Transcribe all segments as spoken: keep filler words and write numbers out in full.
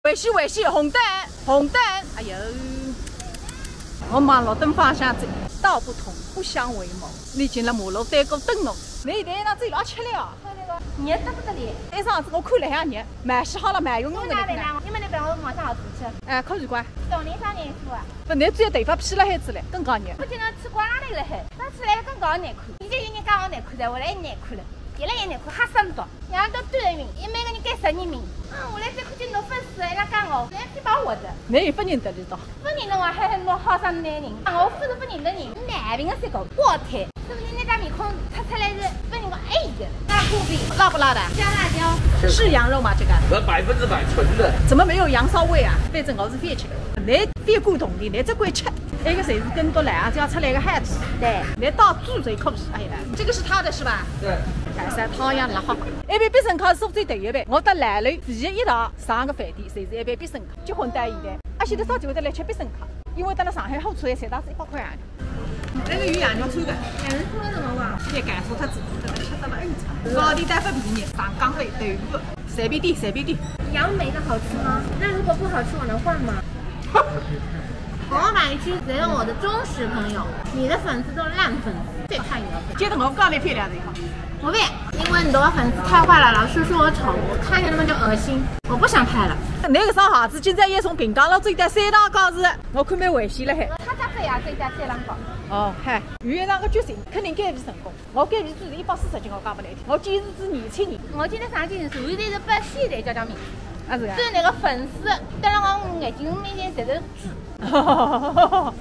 危险，危险，红灯，红灯！哎呦，我往绿灯方向走，道不同不相为谋。侬已经辣马路对过等我，侬现在哪走老吃力哦？吃力个，热得不得了。一上子我看了下热，蛮适好了，蛮用用的。侬哪能呢？你们那边我马上好出去。哎，可以管。懂你啥年数啊？不，侬只要头发披了海子嘞，更加热。我今朝去刮了那个海，但是来了更加难看。现在有人讲我难看的，我来难看了，越来越难看，吓死人了。 两个都对了名，也没个人改啥人名。嗯，我来这块就弄粉丝，还让讲我，人家不把我的。侬也不认得伊个。不认得我还还弄好生男人，啊，我不是不认得人，毛病个这个，我天，是不是那张面孔他出来是不认我矮的？辣椒粉，辣不辣的？加辣椒。是羊肉吗？这个？那百分之百纯的。怎么没有羊骚味啊？反正我是覅吃，侬覅管动力，侬只管吃。 埃个侪是跟到来啊，只要出来个海子。对。侬到处侪可以，哎呀，这个是他的是吧？对。哎，三汤一样辣好。埃爿必胜客是苏州第一爿，我搭兰兰唯一一道上个饭店，侪是埃爿必胜客。结婚到现在，阿晓得啥机会得来吃必胜客，因为到了上海火车票才当是一百块洋钿。埃个有羊肉串个。羊肉串个辰光，也感受它自己搿个吃得了很长。高低单分便宜，上港味豆腐，随便点，随便点。杨梅的好吃吗？那如果不好吃，我能换吗？ 我买一只，只有我的忠实朋友，你的粉丝都是烂粉丝，最怕你的粉丝。接着我告诉你漂亮的一个。我不要，因为你的粉丝太坏了，老是说我丑，我看见他们就恶心，我不想拍了。侬搿双鞋子今朝也从平江路走到三塘街是，我看蛮危险了嘿。他家这样，这家这样搞。哦，嗨，有一样个决心，肯定减肥成功。 我减肥只是一百四十斤，我讲勿来听。我减肥是年轻人。我今朝上去是完全是被现在家长面，啊是啊。所以那个粉丝，但是我眼睛面前侪是猪。早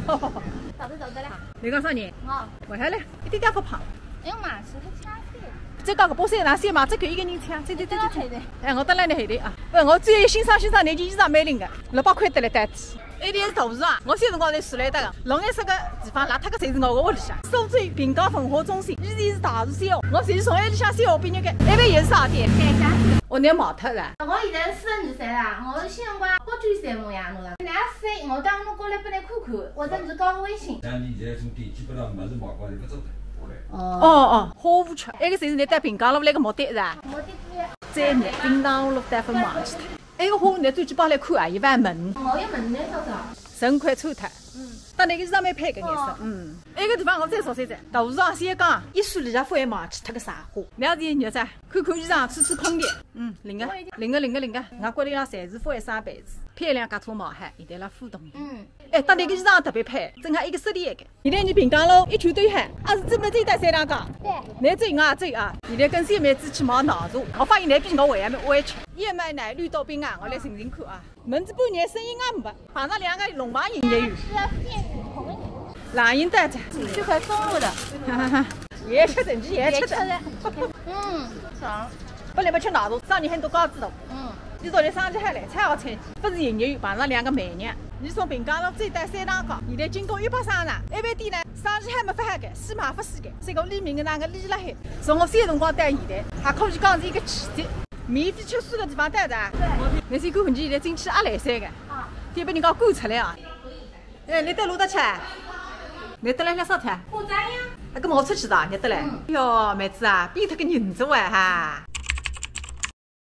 就走得了。侬讲啥人？我。我还来，一点点勿胖。哎呦妈，是太掐死了。这个个波塞拿线嘛，这个一个人抢，这这这这这。哎，我当然的，哎，我最欣赏欣赏侬件衣裳蛮灵个，六百块得来单体。 埃点是大市场，我小辰光侪住辣埃搭个，绿颜色个地方，邋遢个侪是我个屋里向。苏州平江文化中心，以前是大市小，我侪是从埃里向小学毕业个。埃边也是啥店？开家具。哦，侬卖脱了？我现在四十二岁了，我是小辰光八九岁么样子了。哪岁我当初过来拨侬看看，我真是高个微信。像侬现在从电器不到物事卖光，就不做了。哦。哦哦，花无缺，埃个侪是侬到平江路来个目的是吧？目的是。在热冰糖路单分忘记脱。 埃个花侬最近跑来看啊，一万门。哦，要门来找找。十五块抽脱。嗯。搭侬个衣裳蛮配个颜色，哦。嗯。埃个地方我再说三再，大市场先讲，一树里向勿会忘记脱个啥花。侬也是热噻，看看衣裳，吹吹空调。嗯，灵个，灵个，灵个，灵个，外国里向侪是勿会生痱子，漂亮，甲草帽海，现在辣浦东。嗯。哎，搭侬个衣裳特别配，正好一个色调一个。 现在侬平江路一圈兜海，还是专门走到三塘街？对。侬走我也走啊。现在跟小妹子去买奶茶，我发现侬比我还要晚吃。燕麦奶绿豆冰啊，我来寻寻看啊。门子半日生意也没，碰着两个龙牌营业员。是啊，骗子，同个人。冷饮带着。这块中路的。哈哈哈，也吃得，你也吃得。也吃得。嗯，爽。本来没吃奶茶，上年很多高子的。嗯。 伊昨天生日还来，才好吃，不是营业员，碰着两个美女。伊从平江路走到三塘街，现在经过一百商场，埃爿店呢，生日还没发好个，死嘛勿死个，是个黎明个那个黎辣海。从我小辰光到现在，还可以讲是一个奇迹。免费吃水个地方到的啊。对。侬先看看，侬现在进去阿来三个，啊。天被人家赶出来啊。 哎，侬到路搭去？侬到来了啥脱？化妆呀。哎，搿么我出去的，侬到来。嗯。哟，妹子啊，变脱个人子哇哈。